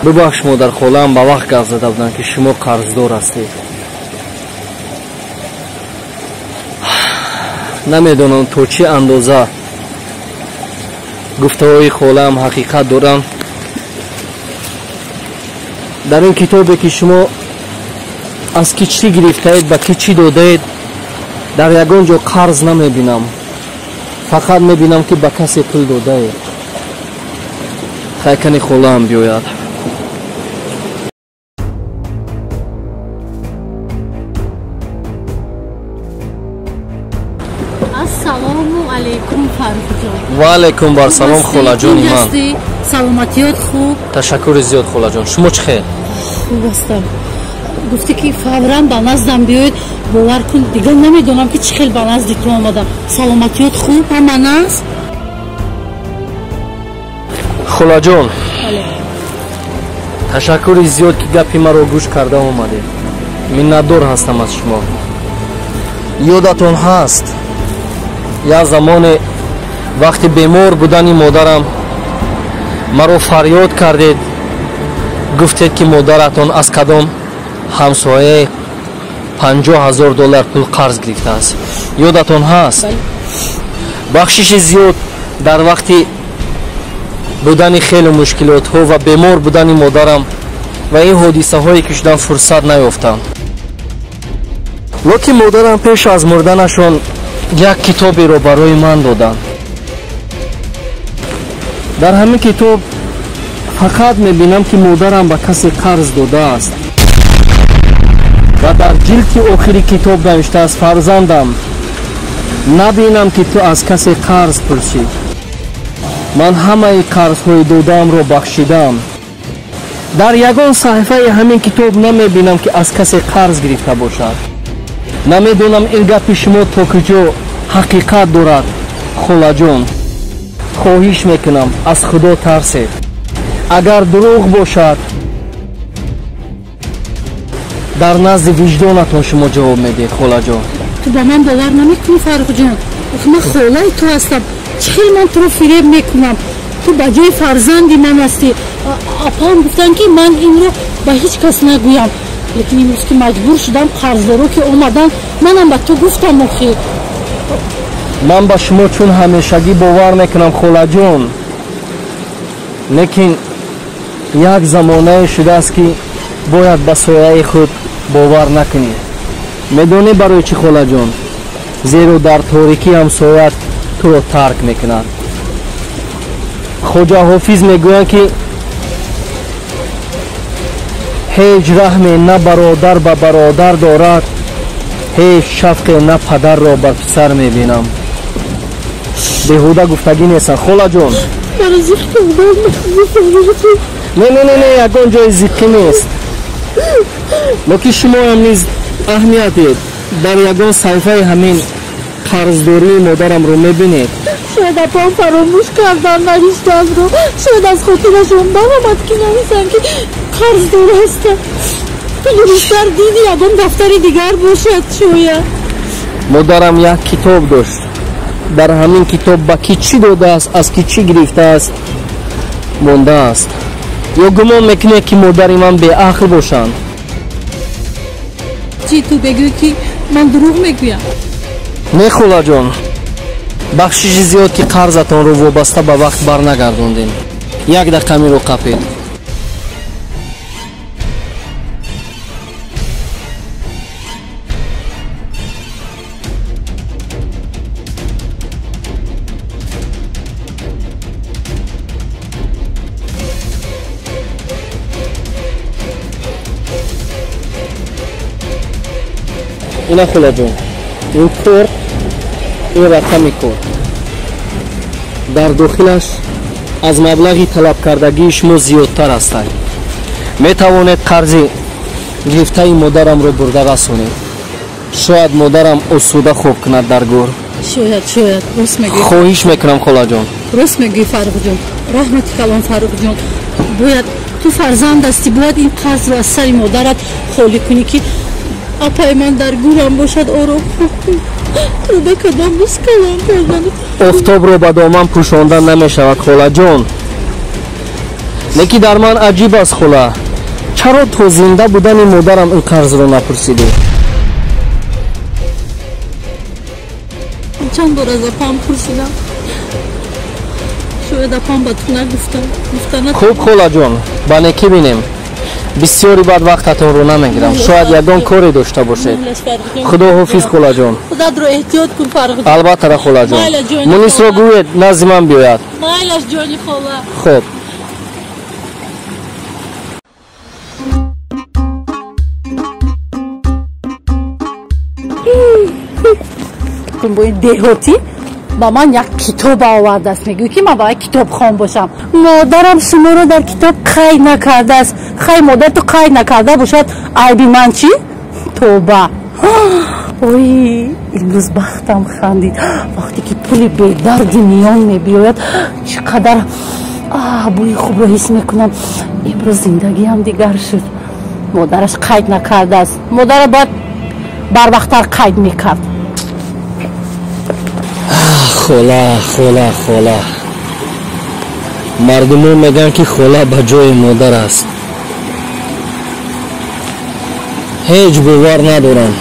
Бубахш, модархолаам ба вақт гап зада буданд, ки шумо қарздор ҳастед. Намедонам то чӣ андоза гуфтаҳои холаам ҳақиқат доранд. Дар ин китобе ки шумо аз ки чӣ гирифтаед, ба ки чӣ додаед, дар ягон ҷо қарз намебинам. Фақат мебинам, ки ба касе пул додаед. Хайкани холаам биёяд. Ассалому алайкум, Фаррухҷон. Ва алайкум барсалом, холаҷони ман. Саломатиёт хуб? Ташаккури зиёд, холаҷон. Шумо чӣ хел? Хуб ҳастам. Гуфтӣ, ки фавран ба наздам биёед. Бовар кун, дигар намедонам, ки чӣ хел ба назди ту омадам. Саломатиёт хуб, ҳама наст? Холаҷон, ташаккури зиёд, ки гапи маро гӯш карда омадед. Миннатдор ҳастам аз шумо. Ёдатон ҳаст, як замоне вақти бемор будани модарам маро фарёд кардед, гуфтед, ки модаратон аз кадом ҳамсояе 50 000 доллар пул қарз гирифтааст. Ёдатон ҳаст? Бахшиши зиёд, дар вақти будани хеле мушкилотҳо ва бемор будани модарам ва ин ҳодисаҳое ки шудан, фурсат наёфтам. Лекин модарам пеш аз мурданашон як китоберо барои ман доданд. Дар ҳамин китоб фақат мебинам, ки модарам ба касе қарз додааст ва дар ҷилди охири китоб навиштааст: «Фарзандам, набинам, ки ту аз касе қарз пурсӣ. Ман ҳамаи қарзҳои додаамро бахшидаам». Дар ягон саҳифаи ҳамин китоб намебинам, ки аз касе қарз гирифта бошад. Намедонам, ин гапи шумо то куҷо ҳақиқат дорад. Холаҷон, хоҳиш мекунам, аз Худо тарсед. Агар дурӯғ бошад, дар назди виҷдонатон шумо ҷавоб медиҳед, холаҷон. Ту ба ман бовар намекунӣ, Фаррухҷон? Ман холаи ту ҳастам, чӣ хел ман туро фиреб мекунам? Ту ба ҷои фарзанди ман ҳастӣ. Апаам гуфтанд, ки ман инро ба ҳеҷ кас нагӯям, лекин имрӯз ки маҷбур шудам, қарздоро ки омаданд, манам ба ту гуфтам охир. Ман ба шумо чун ҳамешагӣ бовар мекунам, холаҷон, лекин як замонае шудааст, ки бояд ба сояи худ бовар накунӣ. Медонӣ барои чӣ, холаҷон? Зеро дар торикӣ ҳам соят туро тарк мекунад. Хоҷа Ҳофиз мегӯянд, ки ҳеҷ раҳме на бародар ба бародар дорад, ҳеҷ шафқе на падарро бар писар мебинам. Беҳуда гуфтагӣ нестам, холаҷон. Не, не, не, не, ягон ҷои зиққӣ нест, лекин шумоам низ аҳамият диҳед. Дар ягон саҳифаи ҳамин қарздории модарамро мебинед? Шояд апам фаромӯш кардан навиштанро, шояд аз хотирашон баромад, ки нависанд, ки қарздор ҳастам. Ту дурусттар диди, ягон дафтари дигар бошад шояд. Модарам як китоб дошт. Дар ҳамин китоб ба ки чӣ додааст, аз ки чӣ гирифтааст, мондааст. Ё гумон мекунед, ки модари ман беақл бошанд? Чӣ, ту бегӯӣ, ки ман дурӯғ мегӯям? Не, холаҷон. Бахшиши зиёд, ки қарзатонро вобаста ба вақт барнагардондем. Як дақиқа миро қапед. Ина, холаҷон, ин корт, ин рақами корт. Дар дохилаш аз маблағи талабкардагии шумо зиёдтар ҳастанд. Метавонед қарзи гирифтаи модарамро бурда расонед. Шояд модарам осуда хоб кунад дар гӯр. Шояд, шояд, рост мегӯӣ. Хоҳиш мекунам, холаҷон. Рост мегӯӣ, Фаррухҷон. Раҳмати калон, Фаррухҷон. Бояд, ту фарзанд ҳастӣ, бояд ин қарзро аз сари модарат холӣ кунӣ, ки апаи ман дар гӯрам бошад, ором ба кадом мускалам кардан. Офтобро ба доман пӯшонда намешавад, холаҷон. Леки дар ман аҷиб аст хола. Чаро то зинда будани модарам ин қарзро напурсидӣ? Чанд бор аз апам пурсидам. Шояд апам ба ту нагуфтам. Хуб холаҷон, ба некӣ бинем. Бисёри бад вақтатонро намегирам. Шояд ягон коре дошта бошед. Худо ҳофиз холаҷон. Худатро эҳтиёт кун Фаррух. Албатта холаҷон. Мунисро гӯед назди ман биёяд. Майлаш ҷони хола. Хуб. Бо ин деҳотӣ ба ман як китоб овардааст. Мегӯяд ки ман бояд китобхон бошам. Модарам шуморо дар китоб қайд накардааст. Хай модар ту қайд накарда бошад, айби ман чӣ? Тоба. Ой, имрӯз бахтам хандид. Вақте ки пули бедарди миён мебиёяд, чӣ қадар бӯи хубро ҳис мекунам. Имрӯз зиндагиам дигар шуд. Модараш қайд накардааст. Модара бояд барвақттар қайд мекард. Хола, хола, хола. Мардумон мегӯянд ки хола ба ҷои модар аст. Ҳеҷ бовар надорам.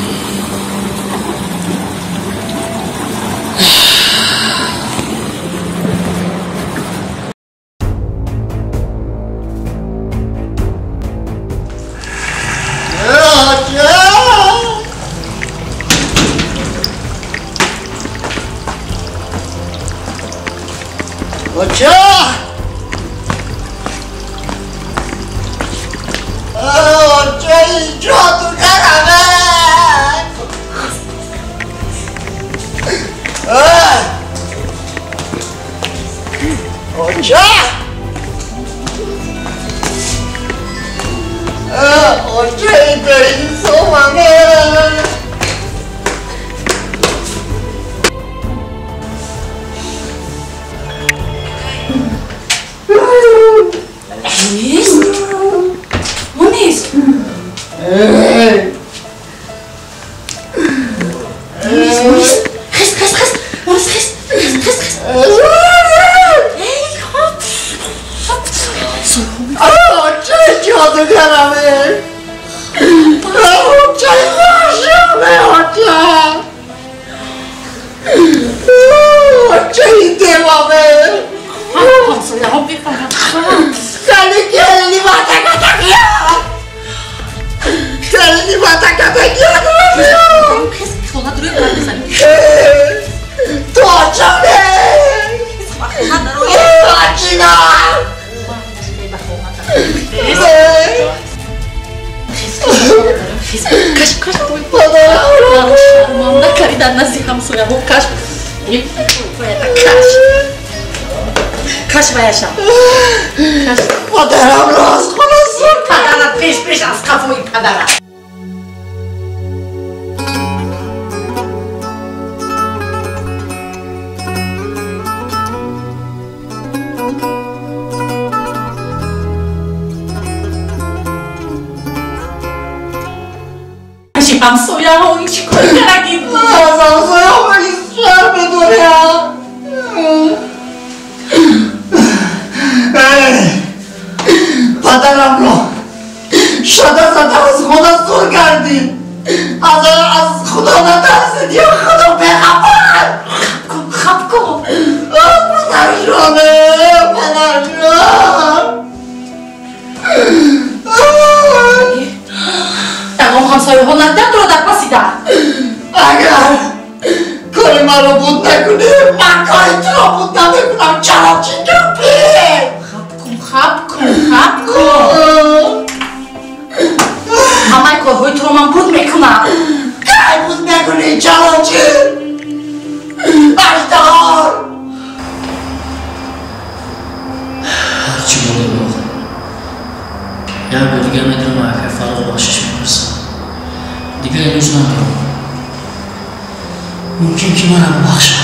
Мумкин ки манам бахшад.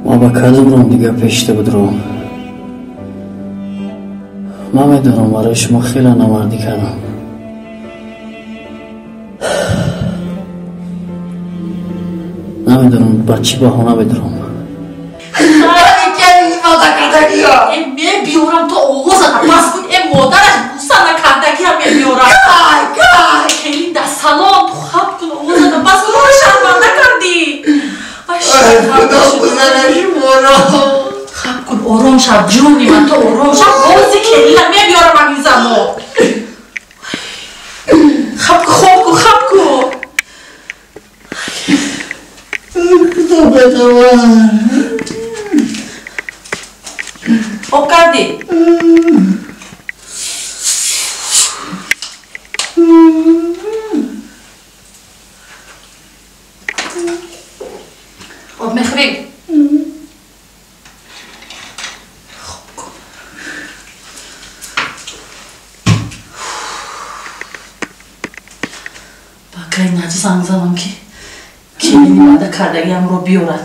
Ман ба кадом ром дигар пешта будром? Ман медонам барои шумо хеле намардӣ кардам. Намедонам ба чӣ баҳона медурам. Мебиёрам то овозата пас кун. Э модараш буса накардагиам мебиёрам. Кай, кай! Келин дар салон ту хаб кун, овозата пас кун. Ой, шарманда кардӣ. Ай, шарманда шуморо. Хаб кун, ором шав, ҷони ман, то ором шав. Бози келина мебиёрам ҳамин замон. Хаб кун, хоб кун, хаб кун. Худо бетавар. Хоб кардӣ? Об мехӯрӣ? Хоб кун. Ба кай наҷи занг занам ки келини ваъда кардагиамро биёрад.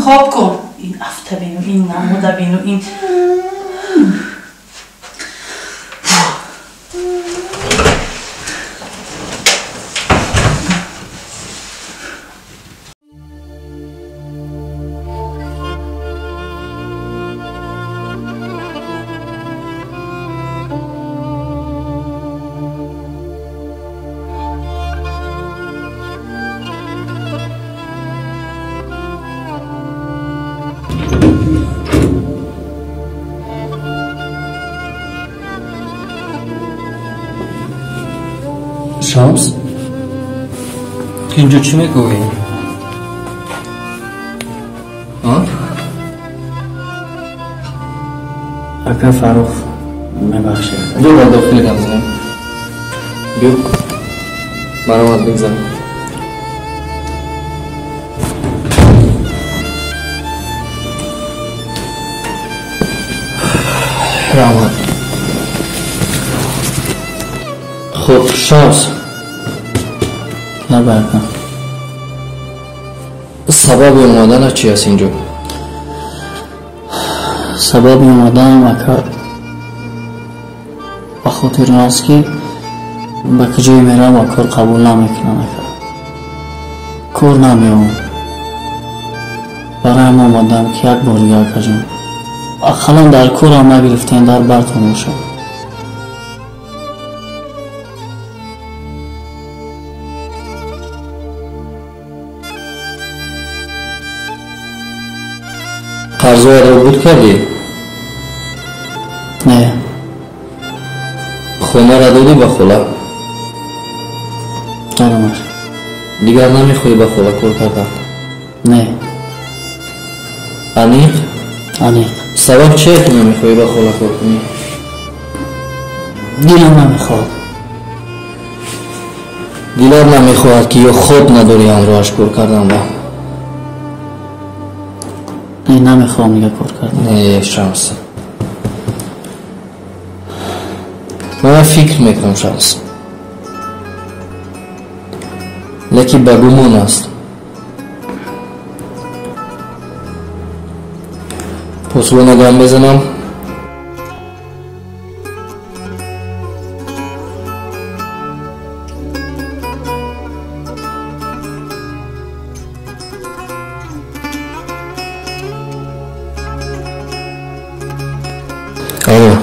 Хоб кун. Ин афта бину, ин намуда бину, ин Шамс, инҷо чӣ мегӯӣ? Ака Фаррух, мебахшед. Биё ба дохили гап занем. Биё, маромад бигзар. Раҳмат. Хуб, Шамс. Набарка. Сабаби омаданат чи аст инҷо? Сабаби омаданам ака ба хотири он аст ки ба куҷое меравам ва кор қабул намекунам ака. Кор намеёбам. Бароям омадам ки як бор дига акаҷон. Ақаллан дар корам нагирифтем, дар бартон бошам. Қарзоятро буд кардӣ? Не. Хонаро додӣ ба хола? Додамаш. Дигар намехоҳӣ ба хола кор кардан? Не. Аниқ? Аниқ. Сабаб чие ки намехоҳӣ ба хола кор кунӣ? Дилам намехоҳад. Дилат намехоҳад ки ё хоб надорӣ ҳамроҳаш кор кардан ба? Не, намехоҳам дига кор кардан. Не, Шамс. Ман фикр мекунам, Шамс. Лекин ба гумон аст. Посбона гам мезанам. Алло.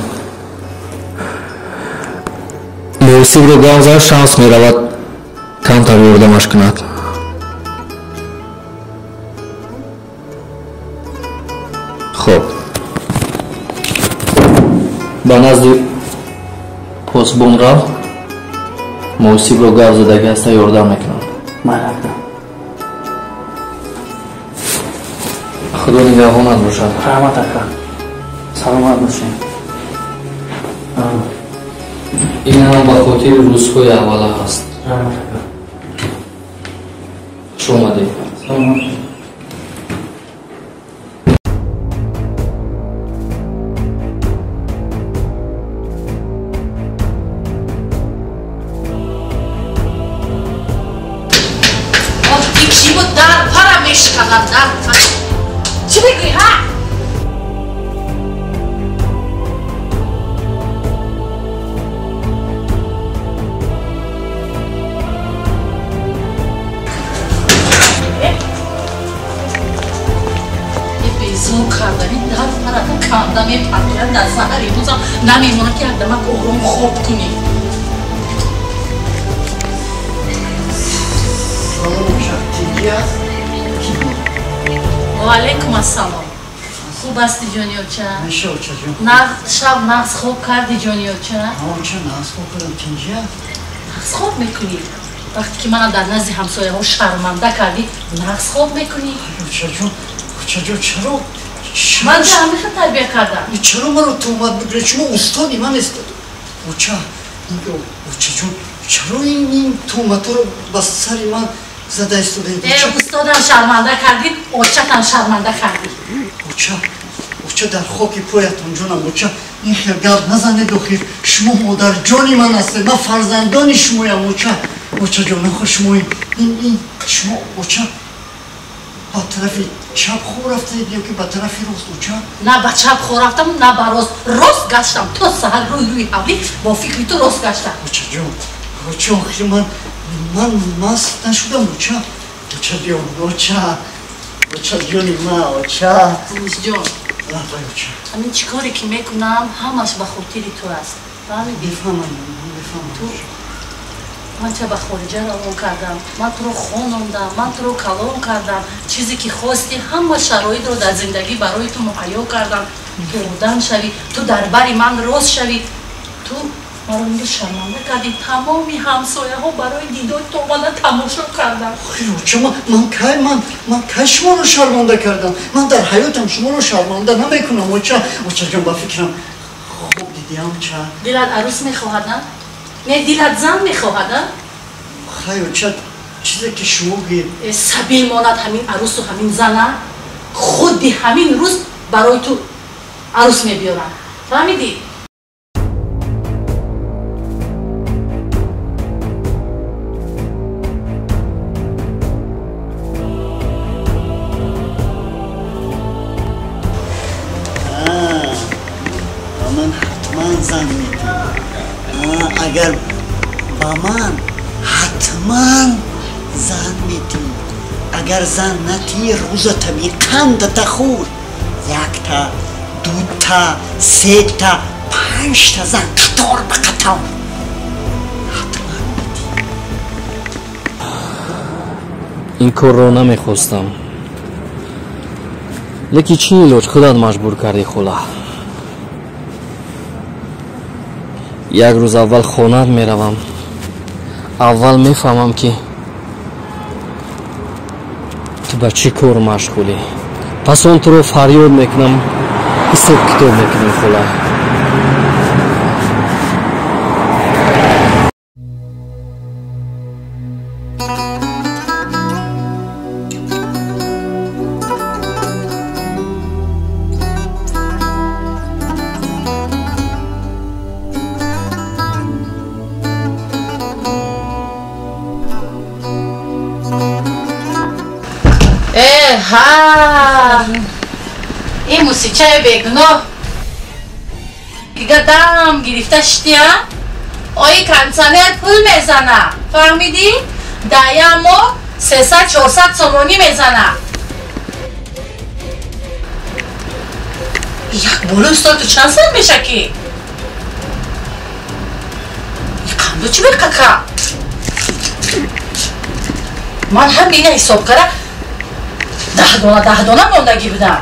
Муосибро гам зад, Шамс меравад камтар ёрдамаш кунад. Хоб. Ба назди посбон рав, муосибро гап задаги аста ёрдам мекунад. Майли. Худо нигаҳбонат бошад. Раҳмат ака. Саломат бошед. Ин ҳам ба хотири рӯзҳои аввала аст. Раҳмат ака. Хуш омадед. Саломат. Ки буд дар пара мешканад, дар пара. Азоб кардани дар парата канда мепартояд, дар саҳари рӯзам намемонад, ки якдамак ором хоб кунӣ. Ваалайкум ассалом. Хуб ҳасти, ҷониёча? Шаб нағз хоб карди, ҷониёча? Нағз хоб мекунӣ? Вақте ки мана дар назди ҳамсояҳо шарманда кардӣ, нағз хоб мекунӣ? Чаро? Ман ҳамеша тарбия кардам. Чаро маро туҳмат мекунед? Шумо устоди ман ҳастед. Оча, очаҷон, чаро ин туҳматҳоро ба сари ман зада истодаед? Устодам шарманда кардӣ, очатам шарманда кардӣ. Оча, оча, дар хоки поятон ҷонам, оча, ин хел гап назанед охир. Шумо модарҷони ман ҳастед, ман фарзандони шумоям, оча. Очаҷон, охир шумо ин шумо, оча, ба тарафи чап хоб рафтаед ё ки ба тарафи рост, оча? На ба чап хоб рафтам, на ба рост. Рост гаштам то саҳар рӯи ҳавлӣ бо фикри ту рост гаштам. Очаҷон, оча, охир ман маст нашудам, оча. Очаҷон, оча, очаҷони ман, оча. Донишҷон, лаббай, оча. Ҳамин чӣ коре ки мекунам, ҳамаш ба хотири ту аст. Фаҳмидӣ? Мефаҳмам, мефаҳмам. Ту ман ча ба хориҷа равон кардам, ман туро хонондам, ман туро калон кардам, чизе ки хости, ҳама шароитро дар зиндагӣ барои ту муҳайё кардам. Ту одам шавӣ, ту дар бари ман рост шавӣ. Ту маро имрӯз шарманда кардӣ. Тамоми ҳамсояҳо барои дидори ту омада тамошо кардам. Оча, ман кай шуморо шарманда кардам? Ман дар ҳаётам шуморо шарманда намекунам, оча. Очаҷон, ба фикрам хоб дидиам, оча. Дилат арӯс мехоҳад, на? Не, дилат зан мехоҳад, а? Хай, оча, чизе ки шумо гӯед. Сабил монад ҳамин арӯсу ҳамин зана. Худи ҳамин рӯз барои ту арӯс мебиёрам. Фаҳмидӣ? Ба ман ҳатман зан медиҳӣ. Агар ба ман ҳатман зан медиҳӣ, агар зан натиҳӣ, рӯзата меқандата хӯр. Якта, дута, сета, панҷта зан қатор ба қатор ҳатман медиҳӣ. Ин корро намехостам, лекин чӣ илоҷ, худат маҷбур кардӣ, хола. Як рӯз аввал хонаат меравам, аввал мефаҳмам, ки ту ба чӣ кор машғулӣ. Пас он туро фарёд мекунам, ҳисоб китоб мекунем, хола. Ин мусичаи бегуноҳ дига дам гирифта шития, ои кондитсионер пул мезана, фаҳмидӣ? Дар як моҳ 300-400 сомонӣ мезана. Як болои стол ту чанд сол меша ки? Қанду чӣ беқака? Ман ҳам ина ҳисоб кара 10 дона 10 дона мондагӣ будам.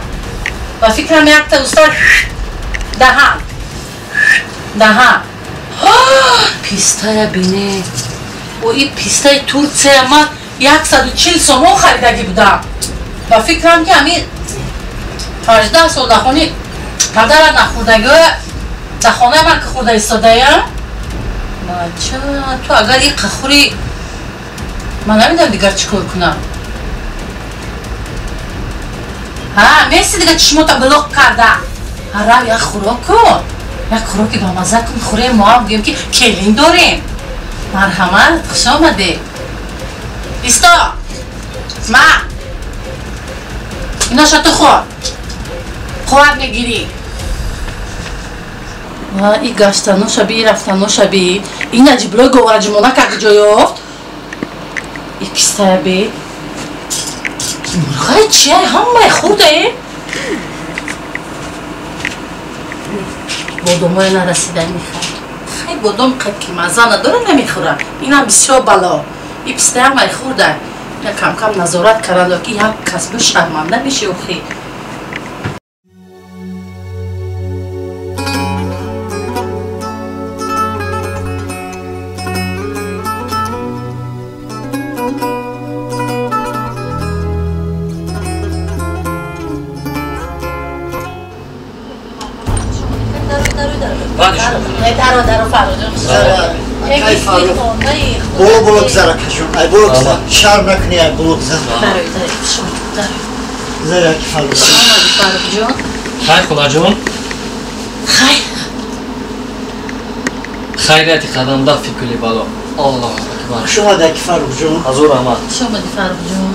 Ба фикрам якта уста даҳан даҳан. Пистая бине, о и пистаи Турция ман 140 сомон харидагӣ будам. Ба фикрам ки ҳамин 18 сол дар хони падарат нахӯрдагиҳоя дар хонаи ман ки хӯрда истодаям. Бача, ту агар и қахӯри, ман намедонам дигар чӣ кор кунам. Ҳа, меси дига чишмота блок карда. Ҳарав як хӯрок кун, як хӯроки бамазза кун, хӯрем, мо ҳам гӯем ки келин дорем. Марҳамат, хуш омадед. Исто, ма иноша ту хӯр, қувват мегирӣ. Ва и гаштаноша би, рафтаноша би, ин аҷиблои говараҷимона как ҷо ёфт. И пистая би, мурғаи чия ҳамаи хӯрдаe. Бодомоя нарасида мехӯрад. Хай бодом ки мазза надора намехӯрад. Инам бисёр бало. И пистаям ай хӯрда. Ина кам-кам назорат каранд, ки як касбу шарманда меши охи. Боло боло гузар акаҷон, ай боло гузар, шарм накунӣ, ай боло гузар. Гузар аки Фаррух. Фаррухҷон. Хай холаҷон. Хай. Хайрияти қадам дафи кули бало. Аллоҳу акбар. Хуш омадӣ аки Фаррухҷон. Ҳазор раҳмат. Хуш омадӣ Фаррухҷон.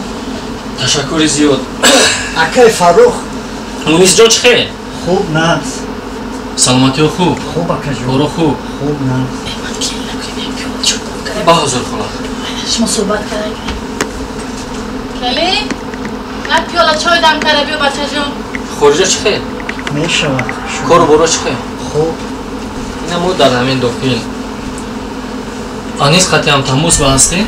Ташаккури зиёд. Акаи Фаррух. Мунисҷон чӣ хел? Хуб нағз. Саломатиё хуб? Хуб акаҷон. Коро хуб? Хуб нағз. Ба ҳузур хола. Шумо суҳбат карда. Келин, як пиёла чой дам карда биё бачаҷон. Хориҷа чӣ хел? Мешавад. Кору боро чӣ хел? Хуб. Ина мо дар ҳамин дохил. Анис қатиам тамос ба ҳастӣ?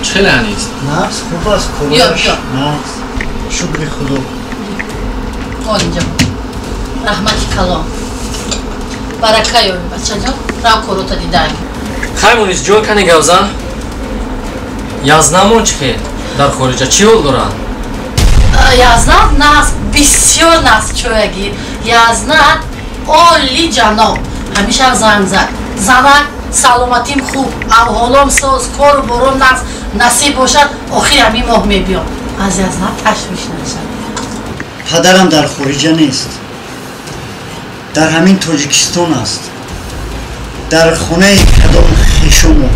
Чӣ хеле Анис? Нағз, хуб аст, кораш нағз. Шукри Худо. Инҷа. Раҳмати калон. Барака ёбӣ бачаҷон. Рав корота дидаем. Хай Мунисҷон, кани гавзан? Язнамон чӣ хел? Дар хориҷа чӣ ҳол дорад? Язнат нағз, бисёр нағз чоягир. Язнат оли ҷаноб. Ҳамеша занг зад. Занак, саломатим хуб, авҳолом соз, кору бором нағз, насиб бошад, охир ҳамин моҳ мебиём. Аз Язнат ташвиш нашад. Падарам дар хориҷа нест. Дар ҳамин Тоҷикистон аст. Дар хонаи кадом хешомо.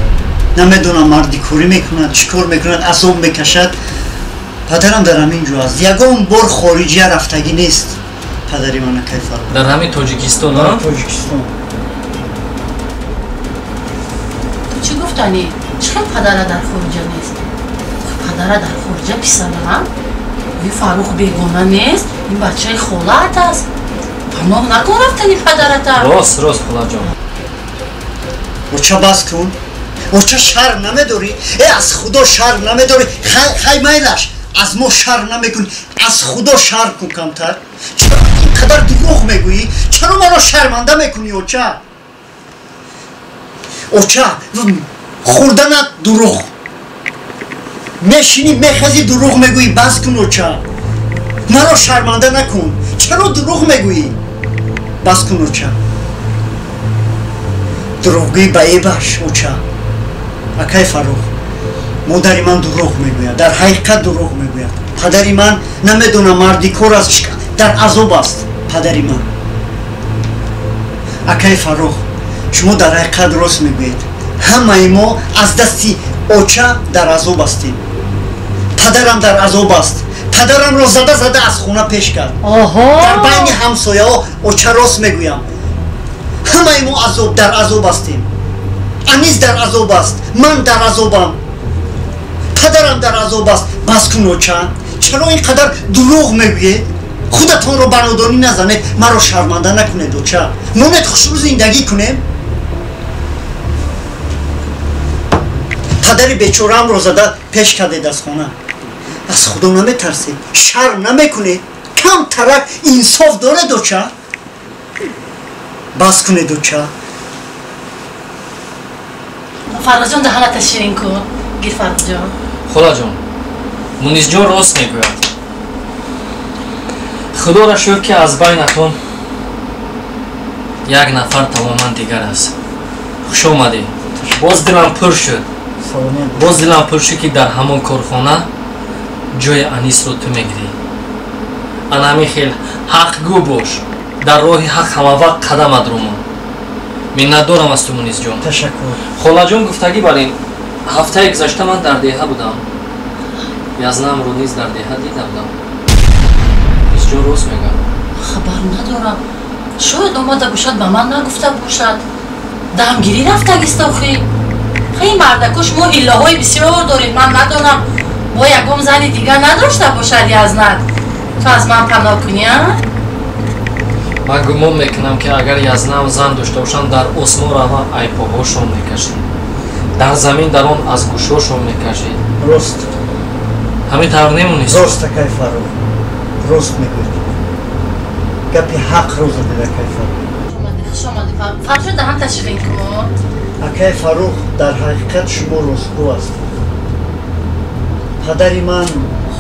Намедонам мардикорӣ мекунад, чӣ кор мекунад, азоб мекашад. Падарам дар ҳамин ҷо аст. Ягон бор хориҷия рафтагӣ нест. Падари ман акай Фаррух. Дар ҳамин Тоҷикистон? Дар Тоҷикистон. Ту чӣ гуфтанӣ? Чӣ хел падара дар хориҷа нест? Падара дар хориҷа писарам? Ӯ Фаррух бегона нест, ин бачаи холаат аст. Паноҳ накун рафтани падарата. Рост, рост холаҷон. Оча бас кун. Оча шарм намедорӣ? Э аз Худо шарм намедорӣ? Хай майлаш, аз мо шарм намекунӣ, аз Худо шарм кун камтар. Чаро ин қадар дурӯғ мегӯӣ? Чаро маро шарманда мекунӣ, оча? Оча, хӯрданат дурӯғ. Мешинӣ, мехазӣ, дурӯғ мегӯӣ. Бас кун, оча. Маро шарманда накун. Чаро дурӯғ мегӯӣ? Бас кун, оча. Дурӯғгӯӣ ба эбаш, оча. Акай Фаррух, модари ман дурӯғ мегӯяд, дар ҳақиқат дурӯғ мегӯяд. Падари ман намедонам мардикор аст, дар азоб аст падари ман. Акай Фаррух, шумо дар ҳақиқат рост мегӯед. Ҳамаи мо аз дасти оча дар азоб ҳастем. Падарам дар азоб аст. Падарамро зада-зада аз хона пеш кард. Дар байни ҳамсояҳо оча рост мегӯям. Ҳамаи мо дар азоб ҳастем. Анис дар азоб аст, ман дар азобам, падарам дар азоб аст. Бас кун, оча. Чаро ин қадар дурӯғ мегӯед? Худатонро ба нодонӣ назанед, маро шарманда накунед, оча. Монед хушрӯ зиндагӣ кунем. Падари бечораамро зада пеш кардед аз хона. Аз Худо наметарсед, шарм намекунед, камтарак инсоф доред, оча. Бас кунед, оча. Фаррухҷон, даҳаната ширин кун. Гир, Фаррухҷон. Холаҷон, Мунисҷон рост мегӯяд. Худоро шукр, ки аз байнатон як нафар тамоман дигар аст. Хуш омадӣ. Боз дилам пур шуд. Боз дилам пур шуд, ки дар ҳамон корхона ҷои Анисро ту мегирӣ. Ана ҳамин хел ҳақгӯ бош. Дар роҳи ҳақ ҳамавақт қадамат румон. Миннатдорам аз ту, Мунисҷон. Ташаккур. Холаҷон, гуфтагӣ бар ин ҳафтаи гузашта ман дар деҳа будам. Язнамро низ дар деҳа дида будам. Мунисҷон рост мегӯяд. Хабар надорам. Шояд омада бошад, ба ман нагуфта бошад. Дамгирӣ рафтагист охи. Хай мардако, шумо ҳиллаҳои бисёр доред, ман надонам. Бо ягон зани дигар надошта бошад Язнат. Ту аз ман паноҳ кунӣ, а? Ман гумон мекунам, ки агар язнам зан дошта бошанд, дар осмон раван айпоҳошон мекашид, дар замин дар он аз гӯшошон мекашид. Рост. Ҳамин тавр немонест? Рост, акай Фаррух, рост мегӯед. Гапи ҳақро задед, акай Фаррух. Хуш омадӣ, Фаррух, даҳан ташриф кун. Акай Фаррух, дар ҳақиқат шумо ростгӯ ҳастед. Падари ман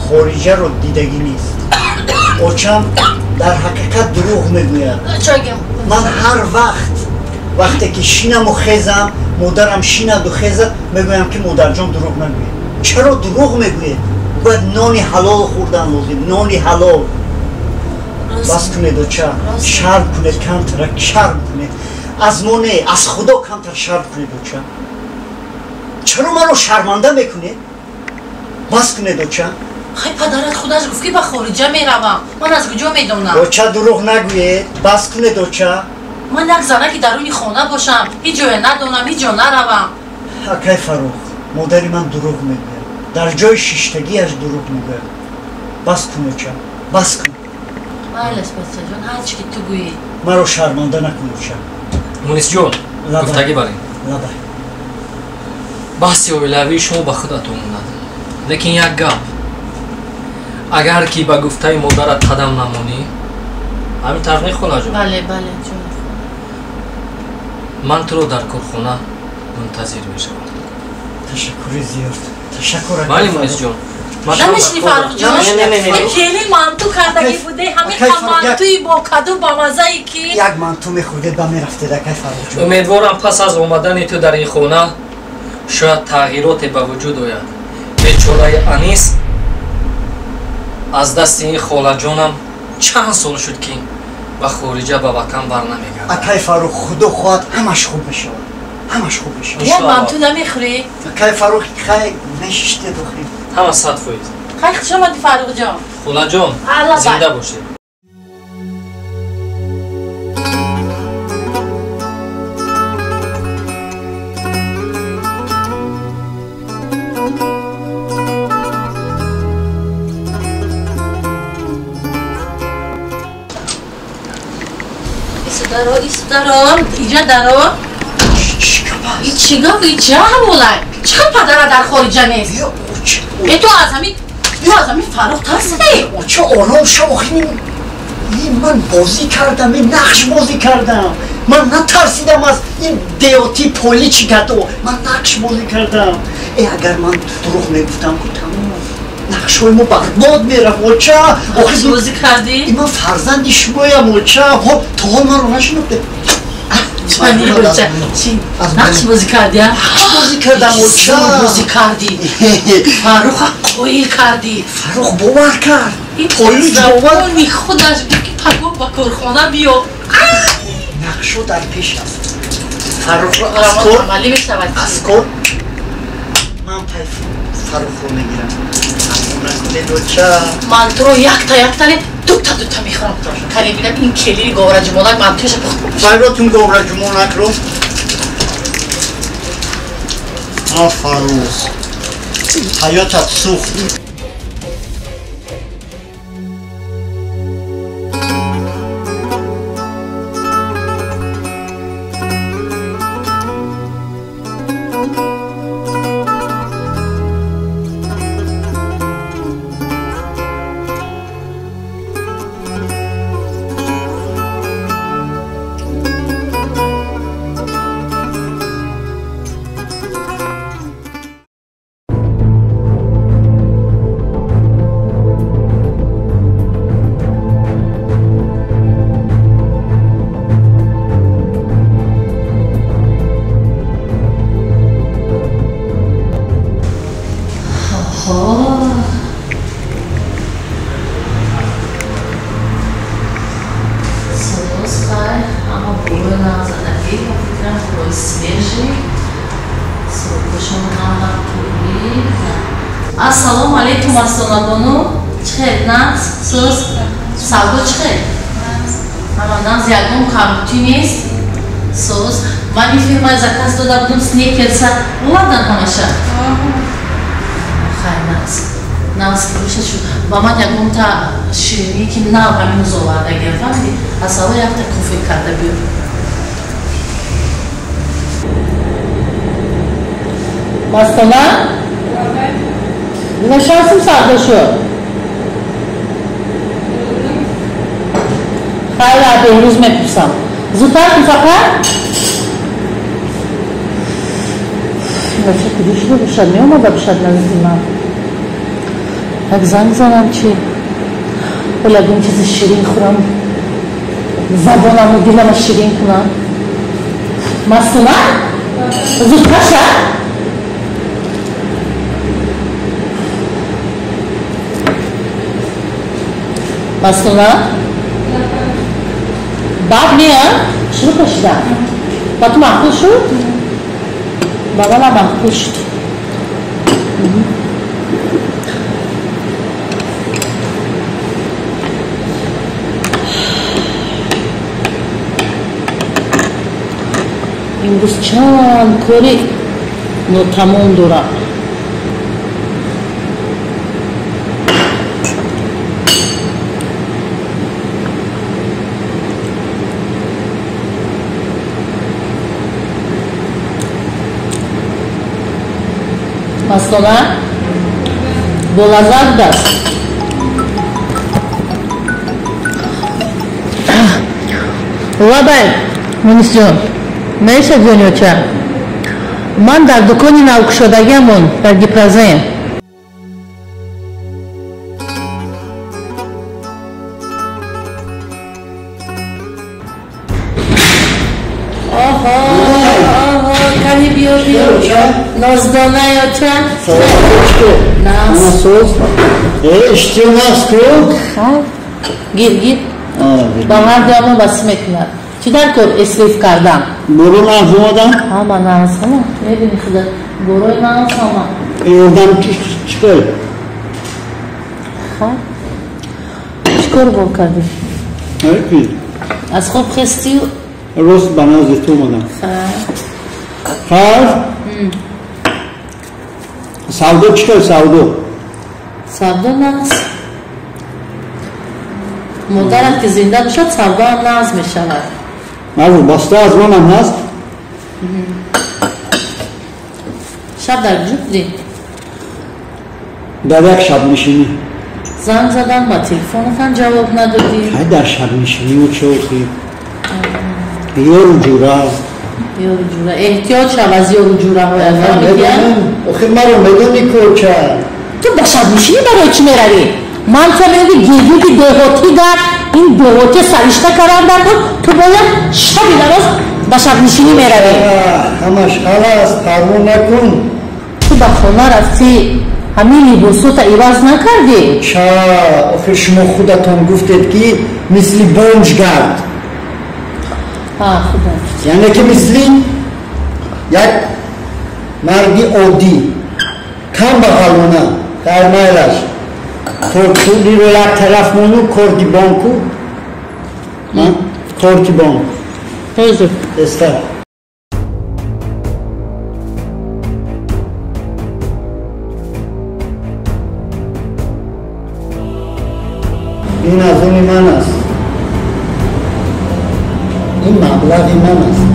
хориҷаро дидагӣ нест. Очам дар ҳақиқат дурӯғ мегӯяд. Ман ҳар вақт, вақте ки шинаму хезам, модарам шинаду хезад, мегӯям, ки модарҷон, дурӯғ нагӯед. Чаро дурӯғ мегӯед? Бояд нони ҳалол хӯрдан лозим, нони ҳалол. Бас кунед, оча, шарм кунед, камтара шарм кунед. Аз мо не, аз Худо камтар шарм кунед, оча. Чаро маро шарманда мекунед? Бас кунед, оча. Хай, падарат худаш гуфт, ки ба хориҷа меравам. Ман аз куҷо медонам? Оча, дурӯғ нагӯед, бас кунед, оча. Ман як занаки даруни хона бошам, ҳеҷ ҷое надонам, ҳеҷ ҷо наравам. Акай Фаррух, модари ман дурӯғ мегӯяд, дар ҷои шиштагиаш дурӯғ мегӯяд. Бас кун, оча, бас кун. Майлаш, бачаҷон, ҳар чӣ ки ту гӯӣ. Маро шарманда накун, оча. Мунисҷон, гуфтагӣ барем. Лабай. Баҳси оилавии шумо ба худатон монад, лекин як гап: агар ки ба гуфтаи модарат қадам намонӣ, ҳамин тавр не, холаҷон? Бале, бале, ҷон. Ман туро дар корхона мунтазир мешавам. Ташаккури зиёд, ташаккур. Бале, Мунисҷон. Намешини, Фаррухҷон? Келин манту кардагӣ буде, ҳамин мантуи бо каду ба маззаи ки Як манту мехӯрдед, ба мерафтед, акай Фаррухҷон. Умедворам, пас аз омадани ту дар ин хона шояд тағйироте ба вуҷуд ояд. Бечораи Анис аз дасти ин холаҷонам чанд сол шуд, ки ба хориҷа, ба ватан бар намегардад. Акай Фаррух, Худо хоҳад, ҳамаш хуб мешавад, ҳамаш хуб мешавад. Як манту намехӯрӣ? Акай Фаррух, хай, мешиштед охир. Ҳама 100%. Хай, хуш омадӣ, Фаррухҷон. Холаҷон, зинда бошед. Даро, даро, иҷа даро. Чӣ гап, чӣ ҳаволай? Чӣ хел падара дар хориҷа нест? Э, ту аз ҳамин Фаррух тарсидӣ? Оча, ором шав. Охи, ман бозӣ кардам, ин нақш бозӣ кардам. Ман натарсидам аз ин деоти поличи гадо. Ман нақш бозӣ кардам. Э, агар ман дурӯғ мегуфтам ку, тамом, нақшҳои мо барбод мерафт, оча. Охи, бозӣ кардӣ? Ман фарзанди шумоям, оча. То ҳол маро нашинохте. Нақш бозӣ кардӣ? Нақш бозӣ кардам, оча. Бозӣ кардӣ, Фарруха қоил кардӣ. Фаррух бовар кард, полич бовар. Худаш ки пагоҳ ба корхона биё. Нақшо дар пеш аст. Фаррухро аз кор амалӣ мешавад. Аз кор ман пай Фаррухро мегирам. Накунед, оча. Ман туро якта якта не, дута дута мехӯрам. Кане бинам, ин келини говраҷумонак мантуяша пухт. Фарротун говраҷумонакро. А, Фаррух, ҳаётат сӯхт. Ассалому алайкум, Афсонабону. Чӣ хел, нағз, сӯз, савдо чӣ хел? Ҳама нағз, ягон камбутӣ нест? Сӯз. Ман ин фирмаи заказ дода будам, сникерса овардан ҳамаша? Хай, нағз. Нағз ки бошад шуд. Ба ман ягонта ширинӣ ки нав ҳамин рӯз овардагиам, фаҳмидӣ? Асало якта кофе карда биёр. Мастона? Дина шансим савдо шуд. Хайр, беҳрӯз мепурсам. Зудтар кун фақат. Бача куҷо шуда бошад? Меомада бошад назди ман. Як занг занам чи? Ҳол ягон чизи ширин хӯрам. Забонаму дилама ширин кунам. Мастона? Зудтар ша? Мастона? Бад не, а? Шурӯъ кашида. Ба ту маъқул шуд? Ба манам маъқул шуд. Имрӯз чанд кори нотамом дорам. Мастона бо лаззат даст. Лабай, Мунисҷон, меша ҷонёча. Ман дар дукони навкушодагиамон дар Гипрозем. Оҳо, оҳо, кани биё биё. Ноздонаёча. Насоз. Иштиё нағз ку? Гир, гир. Ба мардиамон басӣ мекунад. Чӣ дар кор эсриф кардам? Боро нағз омадам? Ҳама нағз, ҳама. Мебини худа, борои нағз ҳама. Ёрдам чӣ кор? Ха? Чӣ кор бор кардӣ? Аз хоб хестию? Рост ба назди ту омадам. Хайр? Савдо чӣ кор савдо? Савдо нағз. Модарам ки зинда бошад, савдоам нағз мешавад. Нағз, баста аз манам ҳаст? Шаб дар куҷо будӣ? Дар як шабнишинӣ. Занг задам, ба телефонатам ҷавоб надодӣ. Ай дар шабнишинӣ чӣ охи? Ёру ҷура. Ёру ҷура. Эҳтиёт шав аз ёру ҷураҳоят. Охи маро медонӣ коча. Ту ба шабнишинӣ барои чӣ меравӣ? Ман ту мегӯӣ гиргиди деҳотӣ дар ин деҳотӣ саришта кардан буд, ту бояд шаби дароз ба шабнишинӣ меравӣ. Ҳамаш ҳал аст, парво накун. Ту ба хона рафтӣ, ҳамин либосота иваз накардӣ? Ча, охир шумо худатон гуфтед ки мисли бонж гард. Яъне ки мисли як марди оддӣ, кам бағалона, дар майлаш. Пулиро як тараф мону, корти бонку. Корти бонк. Тезтар. Ин аз они ман аст. Ин маблағи ман аст.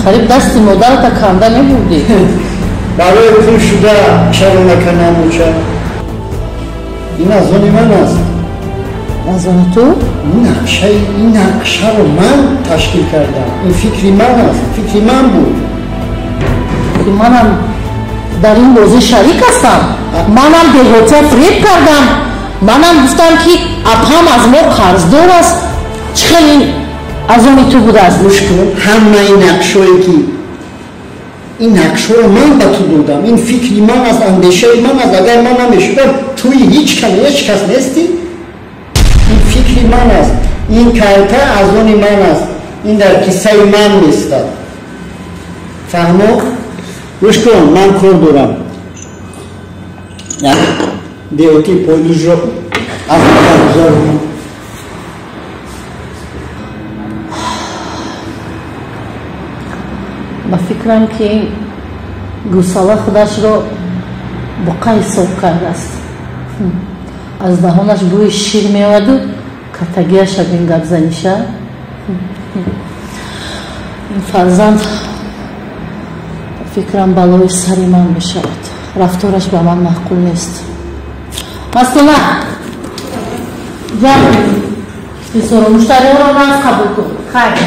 Қариб дасти модарата канда мебурдӣ. Барои пул шуда чаро накунам оча? Ин аз они ман аст. Аз они ту? Ин нақшаро ман ташкил кардам. Ин фикри ман аст. Фикри ман буд. Манам дар ин бозӣ шарик ҳастам. Манам деҳотия фиреб кардам. Манам гуфтам ки апам аз мо қарздор аст. Чӣ хел ин аз они ту будааст? Гӯш кун, ҳамаи нақшое ки ин нақшҳоро ман ба ту додам, ин фикри ман аст, андешаи ман аст. Агар ман намешудам, туи ҳеҷ кас нестӣ. Ин фикри ман аст, ин карта аз они ман аст, ин дар киссаи ман местад. Фаҳмо? Гӯш кун, ман кор дорам. Як деҳотии пойлужро аз назар гузаронам. Ба фикрам ки гӯсала худашро Буқа ҳисоб кардааст. Аз даҳонаш бӯи шир меояду катагиаша бин гапзаниша. Ин фарзанд, фикрам, балои сари ман мешавад. Рафтораш ба ман маъқул нест. Мастона, ҷамъ бисоро, муштариҳоро нағз қабул кун. Хайр.